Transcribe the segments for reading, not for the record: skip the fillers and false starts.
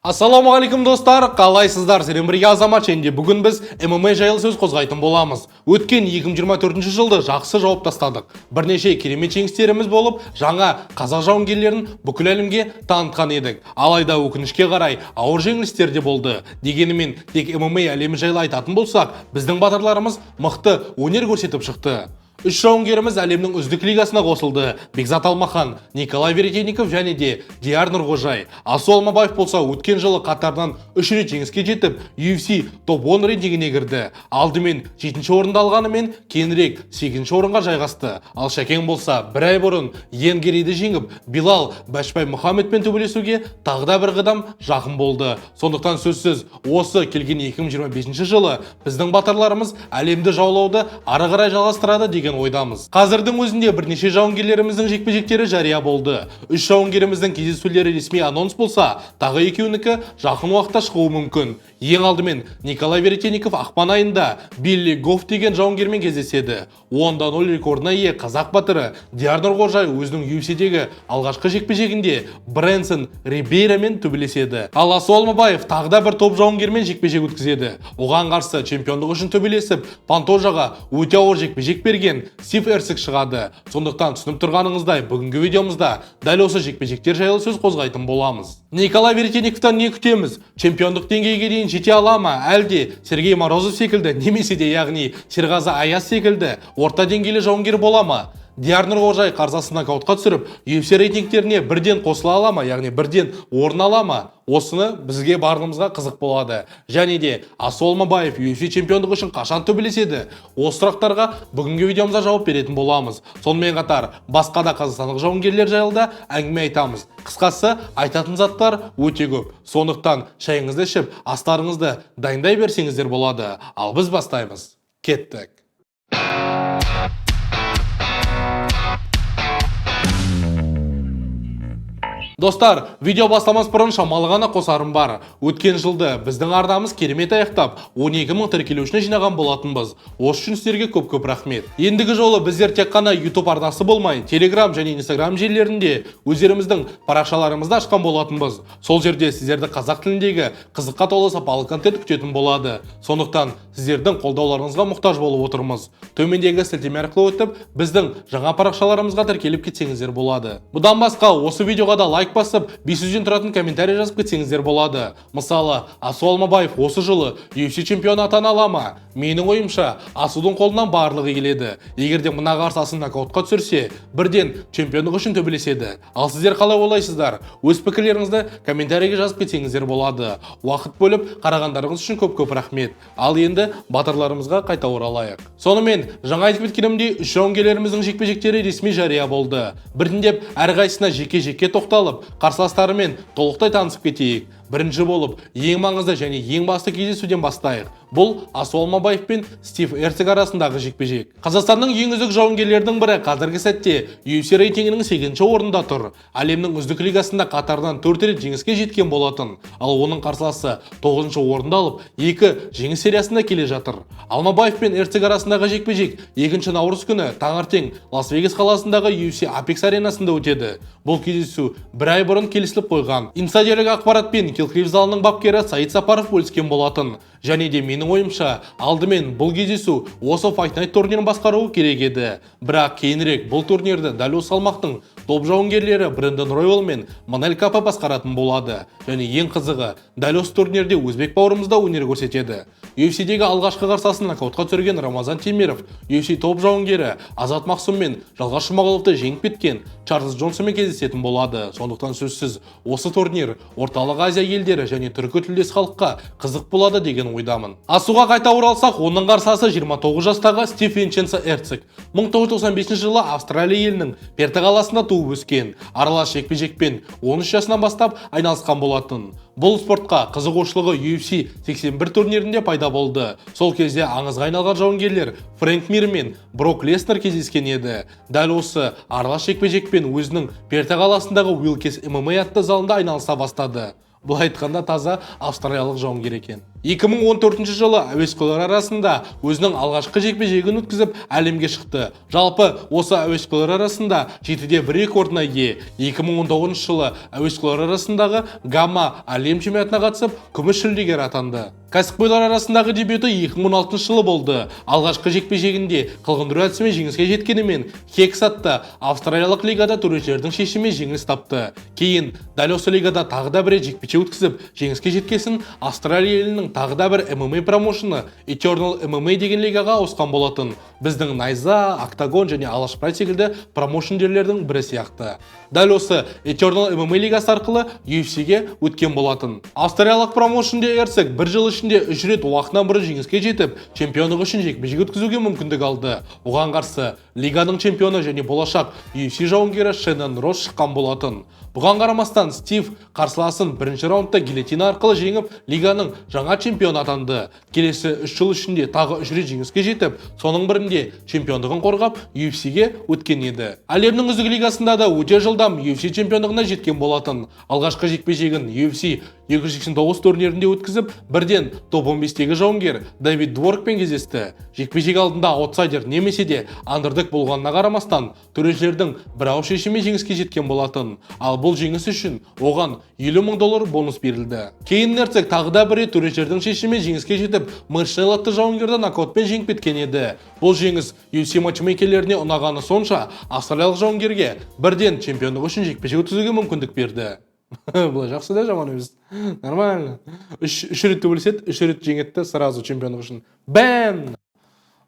Ассалаумағалейкум, достар! Қалайсыздар? Сіздермен бірге Азамат, және де бүгін біз ММА жайлы сөз қозғайтын боламыз. Өткен 2024 жылды жақсы жауып тастадық. Бірнеше керемет жеңістеріміз болып, жаңа қазақ жауынгерлерін бүкіл әлемге танытқан едік. Алайда өкінішке қарай ауыр жеңілістер де болды. Дегенімен тек ММА әлемі жайлы айтатын болсақ, біздің батырларымыз мықты өнер көрсетіп шықты. Үш жауынгеріміз әлемнің үздік лигасына қосылды. Бекзат Алмахан, Николай Веретенников және де Диар Нұрғожай. Асу Алмабаев болса, өткен жылы қатарынан үш рет жеңіске жетіп, UFC топ-10 рейтингіне кірді. Алдымен 7 орынды алғанымен, кейінірек 8 орынға жайғасты. Ал Шәкең болса, бір ай бұрын Иэн Гэриді жеңіп, Билал Бәшбай Мұхаммедпен төбелесуге тағы да бір қадам жақын болды. Сондықтан сөзсіз осы келген 2025 жылы біздің батырларымыз әлемді жаулауды ары қарай жалғастырады деген ойдамыз. Қазірдің өзінде бірнеше жауынгерлеріміздің жекпе-жектері жария болды. Үш жауынгеріміздің кездесулері ресми анонс болса, тағы екеуінікі жақын уақытта шығуы мүмкін. Ең алдымен Николай Веретенников ақпан айында Билли Гофф деген жауынгермен кездеседі. 10-0 рекордына ие қазақ батыры Диар Нұрғожай өзінің UFC-дегі алғашқы жекпе-жегінде Брэнсон Рибейрамен төбелеседі. Ал Асу Алмабаев тағы да бір топ жауынгермен жекпе-жек өткізеді. Оған қарсы чемпиондық үшін төбелесіп, Пантожаға өте ауыр жекпе-жек берген Стив Эрсик шығады. Сондықтан түсініп тұрғаныңыздай, бүгінгі видеомызда дәл осы жекпе-жектер жайлы сөз қозғайтын боламыз. Николай Веретенниковтан не күтеміз? Чемпиондық деңгейге дейін жете ала ма? Әлде Сергей Морозов секілді, немесе де яғни Серғазы Аяз секілді орта деңгейлі жауынгер бола ма? Диар Нұрғожай қарсыласын нокаутқа түсіріп, UFC рейтингтеріне бірден қосыла ала ма, яғни бірден орын ала ма? Осыны бізге барлығымызға қызық болады. Және де Асу Алмабаев UFC чемпиондығы үшін қашан төбелеседі? Осы сұрақтарға бүгінгі видеомызда жауап беретін боламыз. Сонымен қатар басқа да қазақстандық жауынгерлер жайлы да әңгіме айтамыз. Қысқасы, айтатын заттар өте көп. Сондықтан шайыңызды ішіп, астарыңызды дайындай берсеңіздер болады. Ал біз бастаймыз. Кеттік. Достар, видео бастамас бұрын шамалы ғана қосарым бар. Өткен жылды біздің арнамыз керемет аяқтап, 12 мың тіркелушіні жинаған болатынбыз. Осы үшін сіздерге көп-көп рахмет. Ендігі жолы біздер тек қана YouTube арнасы болмай, Telegram және Instagram желілерінде өздеріміздің парақшаларымызды ашқан болатынбыз. Сол жерде сіздерді қазақ тіліндегі қызыққа толы сапалы контент күтетін болады. Сондықтан сіздердің қолдауларыңызға мұқтаж болып отырмыз. Төмендегі сілтеме арқылы өтіп, біздің жаңа парақшаларымызға тіркеліп кетсеңіздер болады. Бұдан басқа осы видеоға да лайк басып, 500-ден тұратын комментарий жазып кетсеңіздер болады. Мысалы, Асу Алмабаев осы жылы UFC чемпионы атана ала ма? Менің ойымша, Асудың қолынан барлығы келеді. Егер де мына қарсыласын нокаутқа түсірсе, бірден чемпиондық үшін төбелеседі. Ал сіздер қалай ойлайсыздар? Өз пікірлеріңізді комментарийге жазып кетсеңіздер болады. Уақыт бөліп қарағандарыңыз үшін көп-көп рахмет. Ал енді батырларымызға қайта оралайық. Сонымен, жаңа айтып кеткенімдей, үш жауынгерлеріміздің жекпе-жектері ресми жария болды. Біртіндеп әрқайсысына жеке-жеке тоқталып, қарсыластарымен толықтай танысып кетейік. Бірінші болып, ең маңызды және ең басты кездесуден бастайық. Бұл Асу Алмабаев пен Стив Эрцег арасындағы жекпе-жек. Қазақстанның ең үздік жауынгерлерінің бірі қазіргі сәтте UFC рейтингінің 8 орында тұр. Әлемнің үздік лигасында қатарынан 4 рет жеңіске жеткен болатын. Ал оның қарсыласы 9 орында алып, екі жеңіс сериясында келе жатыр. Алмабаев пен Эрцег арасындағы жекпе-жек 2 наурыз күні таңертең Лас-Вегас қаласындағы UFC Apex аренасында өтеді. Бұл кездесу бір ай бұрын келісіліп қойған. Инсайдерлік ақпаратпен Килл залының бапкері Саид Сапаров бөліскен болатын. Және де менің ойымша, алдымен бұл кездесу осы Fight Night турнирін басқаруы керек еді. Бірақ кейінірек бұл турнирді дәл осы салмақтың топ жауынгерлері Брэндон Ройвал мен Манель Капа басқаратын болады. Және ең қызығы, дәл осы турнирде өзбек бауырымыз да өнер көрсетеді. UFC-дегі алғашқы қарсыласын нокаутқа түсірген Рамазан Темиров, UFC топ жауынгері Азат Мақсұм мен Жалғас Жұмағұловты жеңіп кеткен Чарльз Джонсонмен кездесетін болады. Сондықтан сөзсіз осы турнир Орталық Азия елдері және түркі тілдес халыққа қызық болады деген ойдамын. Асуға қайта оралсақ, оның қарсыласы 29 жастағы Стив Винченцо Эрцег. 1995 жылы Австралия елінің Перті қаласында туып өскен. Аралас жекпе-жекпен 13 жасынан бастап айналысқан болатын. Бұл спортқа қызығушылығы UFC 81 турнирінде пайда болды. Сол кезде аңызға айналған жауынгерлер Фрэнк Мир мен Брок Леснер кездескен еді. Дәл осы аралас жекпе-жекпен өзінің Перті қаласындағы Уилкес ММА атты залында айналыса бастады. Былай айтқанда, таза австралиялық жауынгер екен. 2014 жылы әуесқойлар арасында өзінің алғашқы жекпе-жегін өткізіп, әлемге шықты. Жалпы осы әуесқойлар арасында 7-1 рекордына ие. 2019 жылы әуесқойлар арасындағы Гамма әлем чемпионатына қатысып, күміс жүлдегер атанды. Кәсіпқойлар арасындағы дебюті 2016 жылы болды. Алғашқы жекпе-жегінде қылғындыру әдісімен жеңіске жеткенімен, Хекс атты австралиялық лигада төрешілердің шешімімен жеңіліс тапты. Кейін дәл осы лигада тағы да бір рет жекпе-жек өткізіп, жеңіске жеткесін, Австралия елінің тағы да бір MMA промоушені Eternal MMA деген лигаға ауысқан болатын. Біздің Найза, Октагон және Алаш Прайд секілді промоушендерлердің бірі сияқты. Дәл осы Eternal MMA лигасы арқылы UFC-ге өткен болатын. Австралиялық промоушенде Эрцег бір жыл ішінде үш рет уақытынан бұрын жеңіске жетіп, чемпиондық үшін жекпе-жек өткізуге мүмкіндік алды. Оған қарсы лиганың чемпионы және болашақ UFC жауынгері Шеннон Росс шыққан болатын. Бұған қарамастан, Стив қарсыласын бірінші раундта гильотина арқылы жеңіп, лиганың жаңа чемпионы атанды. Келесі 3 жыл ішінде тағы үш рет жеңіске жетіп, соның бірінде чемпиондығын қорғап, UFC-ге өткен еді. Әлемнің үздік лигасында да өте жылдам UFC чемпиондығына жеткен болатын. Алғашқы жекпе-жегін UFC 289 турнирінде өткізіп, бірден топ 15-тегі жауынгер Давид Дворкпен кездесті. Жекпе-жек алдында аутсайдер немесе де андердог болғанына қарамастан, төрешілердің бір ауыз шешімімен жеңіске жеткен болатын. Ал бұл жеңіс үшін оған 50 мың доллар бонус берілді. Кейін Эрцег тағы да бір рет төрешілердің шешімімен жеңіске жетіп, Мэрт атты жауынгерді нокаутпен жеңіп кеткен еді. Бұл жеңіс UFC матчмейкерлеріне ұнағаны сонша, австралиялық жауынгерге бірден чемпиондық үшін жекпе-жек өткізуге мүмкіндік берді. Былай жақсы да, жаман емес. Нормально. Үш рет төбелеседі, үш рет жеңеді де, сразу чемпиондық үшін. Бәм!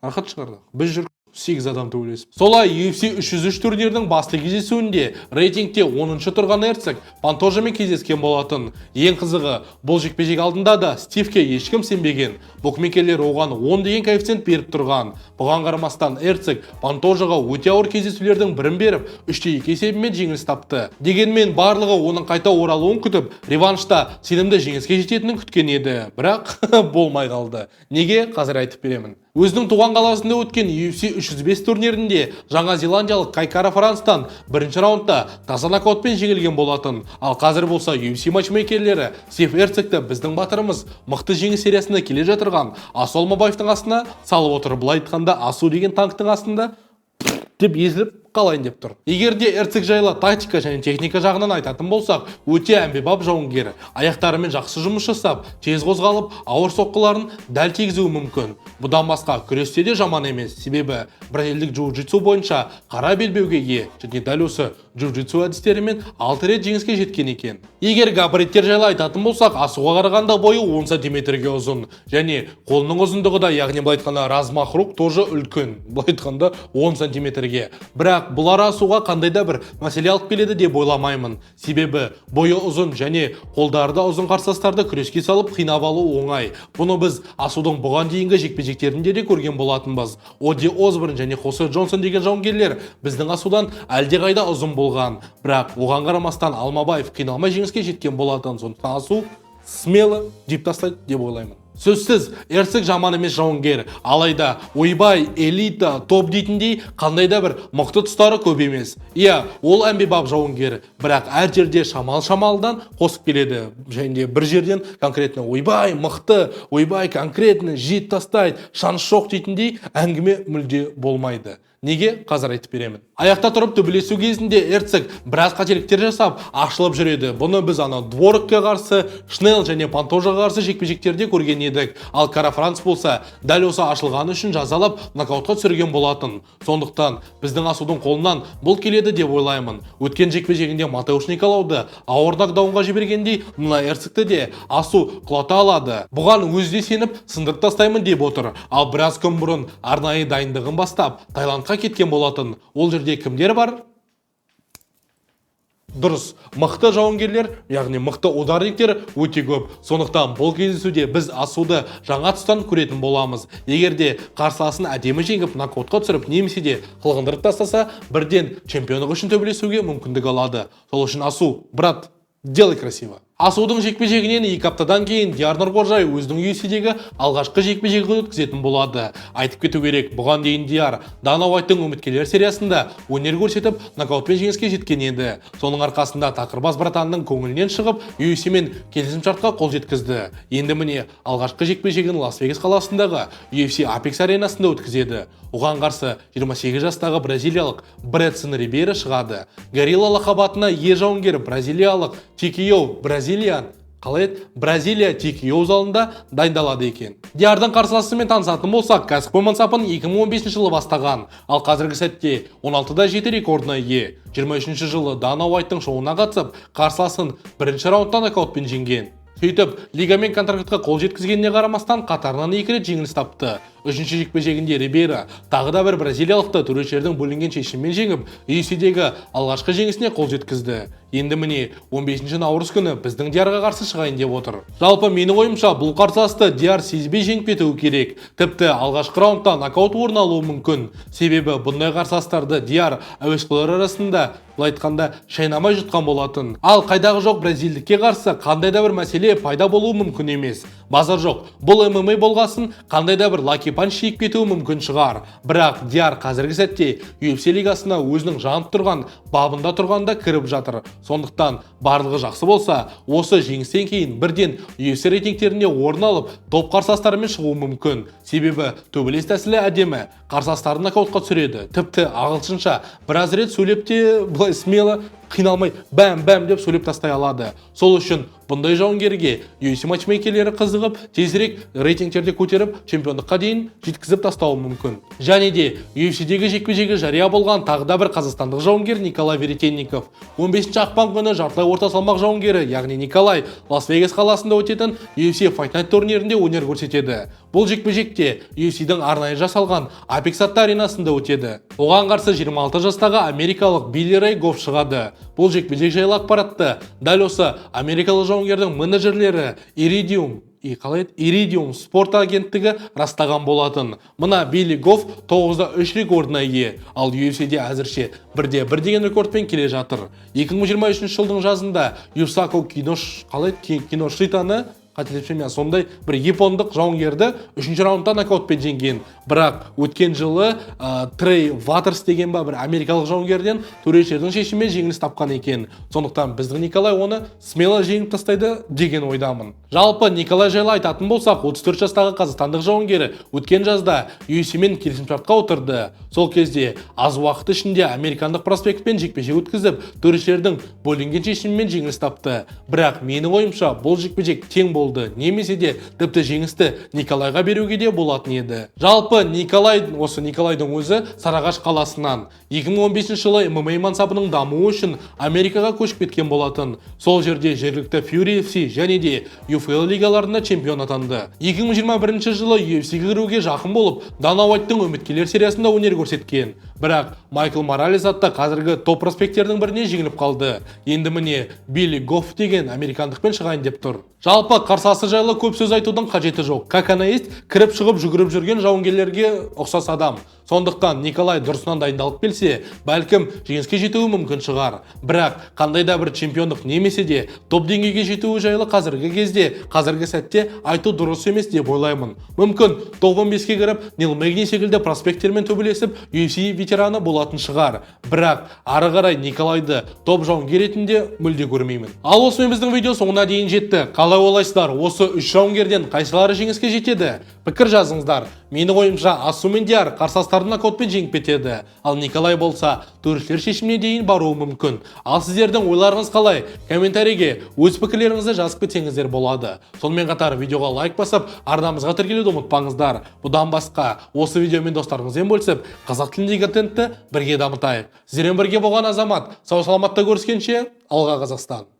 Рахат шығарды. Біз жүр 8 адам төбелесіп. Солай UFC 303 турнирінің басты кездесуінде рейтингте 10-шы тұрған Эрцег Пантожамен кездескен болатын. Ең қызығы, бұл жекпе-жек алдында да Стивке ешкім сенбеген. Букмекерлер оған 10 деген коэффициент беріп тұрған. Бұған қарамастан, Эрцег Пантожаға өте ауыр кездесулердің бірін беріп, 3-2 есебімен жеңіліс тапты. Дегенмен барлығы оның қайта оралуын күтіп, реваншта сенімді жеңіске жететінін күткен еді. Бірақ болмай қалды. Неге? Қазір айтып беремін. Өзінің туған қаласында өткен UFC 305 турнирінде Жаңа Зеландиялық Кайкара Франстан бірінші раундта таза нокаутпен жеңілген болатын. Ал қазір болса, UFC матчмейкерлері Стив Эрцегті біздің батырымыз, мықты жеңіс сериясында келе жатырған Асу Алмабаевтың астына салып отыр. Былай айтқанда, Асу деген танктың астында деп езіліп қалайын деп тұр. Егер де Эрцег жайлы тактика және техника жағынан айтатын болсақ, өте әмбебап жауынгер. Аяқтарымен жақсы жұмыс жасап, тез қозғалып, ауыр соққыларын дәл тигізуі мүмкін. Бұдан басқа күресте де жаман емес, себебі бразилдік джиу-джитсу бойынша қара белбеуге ие және дәл осы джиу-джитсу әдістерімен 6 рет жеңіске жеткен екен. Егер габариттер жайлы айтатын болсақ, Асуға қарағанда бойы 10 сантиметрге ұзын және қолының ұзындығы да, яғни былай айтқанда, размах рук тоже үлкен, былай айтқанда, 10 сантиметрге. Бірақ бұлар Асуға қандай да бір мәселе алып келеді деп ойламаймын. Себебі бойы ұзын және қолдары да ұзын қарсыластарды күреске салып, қинап алу оңай. Бұны біз Асудың бұған дейінгі жекпе-жектерінде де көрген болатынбыз. Оди Осборн және Хосе Джонсон деген жауынгерлер біздің Асудан әлдеқайда ұзын болған. Бірақ оған қарамастан Алмабаев қиналмай жеңіске жеткен болатын. Сондықтан Асу смело жеп тастайды деп ойлаймын. Сөзсіз, Эрцег жаман емес жауынгер, алайда ойбай, элита, топ дейтіндей қандай да бір мықты тұстары көп емес. Иә, ол әмбебап жауынгер, бірақ әр жерде шамал-шамалдан қосып келеді. Және де бір жерден конкретно ойбай, мықты, ойбай, конкретно жеп тастайды, шанс жоқ дейтіндей әңгіме мүлде болмайды. Неге? Қазір айтып беремін. Аяқта тұрып төбелесу кезінде Эрцег біраз қателіктер жасап, ашылып жүреді. Бұны біз ана Дворкке қарсы, Шнелл және Пантожаға қарсы жекпе-жектерде көрген едік. Ал Кара Франц болса, дәл осы ашылғаны үшін жазалап, нокаутқа түсірген болатын. Сондықтан біздің Асудың қолынан бұл келеді деп ойлаймын. Өткен жекпе-жегінде Матеуш Николауды ауыр нокдаунға жібергендей, мына Эрцегті де Асу құлата алады. Бұған өзі де сеніп, сындырып тастаймын деп отыр. Ал біраз күн бұрын арнайы дайындығын бастап, Таиландқа кеткен болатын. Ол жерде кімдер бар? Дұрыс, мықты жауынгерлер, яғни мықты ударниктер өте көп. Сондықтан бұл кездесуде біз Асуды жаңа тұстан көретін боламыз. Егер де қарсыласын әдемі жеңіп, нокаутқа түсіріп немесе де қылғындырып тастаса, бірден чемпиондық үшін төбелесуге мүмкіндік алады. Сол үшін, Асу, брат, делай красиво. Асудың жекпе-жегінен 2 аптадан кейін Диар Нұрғожа өзінің UFC-дегі алғашқы жекпе-жегін өткізетін болады. Айтып кету керек, бұған дейін Диар Дана Уайттың үміткерлер сериясында өнер көрсетіп, нокаутпен жеңіске жеткен еді. Соның арқасында тақырбас братанның көңілінен шығып, UFC-мен келісімшартқа қол жеткізді. Енді міне, алғашқы жекпе-жегін Лас-Вегас қаласындағы UFC Apex аренасында өткізеді. Оған қарсы 28 жастағы бразилиялық Бредсон Рибейро шығады. Горилла лақап атына ие жауынгер бразилиялық TKO Бразилиян қалай еді? Бразилия TKO залында дайындалады екен. Диардың қарсыласымен танысатын болсақ, кәсіпқой мансапын 2015 жылы бастаған, ал қазіргі сәтте 16-да 7 рекордына ие. 23 жылы Дана Уайттың шоуына қатысып, қарсыласын бірінші раундта нокаутпен жеңген. Сөйтіп, лигамен контрактқа қол жеткізгеніне қарамастан, қатарынан екі рет жеңіліс тапты. Үшінші жекпе-жегінде Рибейро тағы да бір бразилиялықты төрешілердің бөлінген шешімімен жеңіп, UFC-дегі алғашқы жеңісіне қол жеткізді. Енді міне, 15 наурыз күні біздің Диарға қарсы шығайын деп отыр. Жалпы, менің ойымша, бұл қарсыласты Диар сезбей жеңіп кетуі керек. Тіпті алғашқы раундта нокаут орын алуы мүмкін. Себебі бұндай қарсыластарды Диар әуесқойлар арасында, былай айтқанда, шайнамай жұтқан болатын. Ал қайдағы жоқ бразилдікке қарсы қандай да бір мәселе пайда болуы мүмкін емес. Базар жоқ, бұл ММА болғасын, қандай да бір lucky punch жиып кетуі мүмкін шығар. Бірақ Диар қазіргі сәтте UFC лигасына өзінің жанып тұрған бабында тұрғанда кіріп жатыр. Сондықтан барлығы жақсы болса, осы жеңістен кейін бірден UFC рейтингтерінде орын алып, топ қарсыластарымен шығуы мүмкін. Себебі төбелес тәсілі әдемі, қарсыластарын нокаутқа түсіреді. Тіпті ағылшынша біраз рет сөйлеп те, былай смело, қиналмай, бәм бәм деп сөйлеп тастай алады. Сол үшін бұндай жауынгерге UFC матчмейкерлері қызығып, тезірек рейтингтерде көтеріп, чемпиондыққа дейін жеткізіп тастауы мүмкін. Және де UFC-дегі жекпе-жегі жария болған тағы да бір қазақстандық жауынгер Николай Веретенников. 15 ақпан күні жартылай орта салмақ жауынгері, яғни Николай, Лас-Вегас қаласында өтетін UFC Fight Night турнирінде өнер көрсетеді. Бұл жекпе-жекте UFC-дің арнайы жасалған Apex атты аренасында өтеді. Оған қарсы 26 жастағы америкалық Билли Рэй Гофф шығады. Бұл жекпе-жек жайлы ақпаратты дәл осы америкалық жауынгердің менеджерлері Iridium и қалай еді? Iridium спорт агенттігі растаған болатын. Мына Билли Гофф 9-да 3 рекордына ие, ал UFC-де әзірше бірде бір деген рекордпен келе жатыр. 2023 жылдың жазында Юсако Кинош қалай еді? Киношитаны, қателеспесем, иә, сондай бір япондық жауынгерді үшінші раундта нокаутпен жеңген. Бірақ өткен жылы Трей Ватерс деген ба бір америкалық жауынгерден төрешілердің шешімімен жеңіліс тапқан екен. Сондықтан біздің Николай оны смело жеңіп тастайды деген ойдамын. Жалпы, Николай жайлы айтатын болсақ, 34 жастағы қазақстандық жауынгері өткен жазда UFC-мен келісімшартқа отырды. Сол кезде аз уақыт ішінде американдық проспектпен жекпе-жек өткізіп, төрешілердің бөлінген шешімімен жеңіліс тапты. Бірақ менің ойымша, бұл жекпе-жек тең болды немесе де тіпті жеңісті Николайға беруге де болатын еді. Жалпы, Николай, осы Николайдың өзі Сарыағаш қаласынан. 2015 жылы ММА мансабының дамуы үшін Америкаға көшіп кеткен болатын. Сол жерде жергілікті Fury FC және де UFL лигаларында чемпион атанды. 2021 жылы UFC-ге кіруге жақын болып, Дана Уайттың үміткерлер сериясында өнер көрсеткен. Бірақ Майкл Моралес атты қазіргі топ проспекттердің біріне жеңіліп қалды. Енді міне, Билли Гофф деген американдықпен шығайын деп тұр. Жалпы, қарсыласы жайлы көп сөз айтудың қажеті жоқ. Как она есть, кіріп шығып жүгіріп жүрген жауынгерлерге ұқсас адам. Сондықтан Николай дұрысынан дайындалып келсе, бәлкім, жеңіске жетуі мүмкін шығар. Бірақ қандай да бір чемпиондық немесе де топ деңгейге жетуі жайлы қазіргі кезде, қазіргі сәтте айту дұрыс емес деп ойлаймын. Мүмкін, топ 15-ке кіріп, Нил Мэгни секілді проспекттермен төбелесіп, UFC ветераны болатын шығар. Бірақ ары қарай Николайды топ жауынгер ретінде мүлде көрмеймін. Ал осымен біздің видео соңына дейін жетті. Қалай ойлайсыздар, осы үш жауынгерден қайсылары жеңіске жетеді? Пікір жазыңыздар. Менің ойымша, Асу мен Диар қарсыластарын нокаутпен жеңіп кетеді. Ал Николай болса, төрешілер шешіміне дейін баруы мүмкін. Ал сіздердің ойларыңыз қалай? Комментарийге өз пікірлеріңізді жазып кетсеңіздер болады. Сонымен қатар видеоға лайк басып, арнамызға тіркелуді ұмытпаңыздар. Бұдан басқа, осы видеомен достарыңызбен бөлісіп, қазақ тіліндегі контентті бірге дамытайық. Сіздермен бірге болған Азамат. Сау саламатта көріскенше, алға, Қазақстан!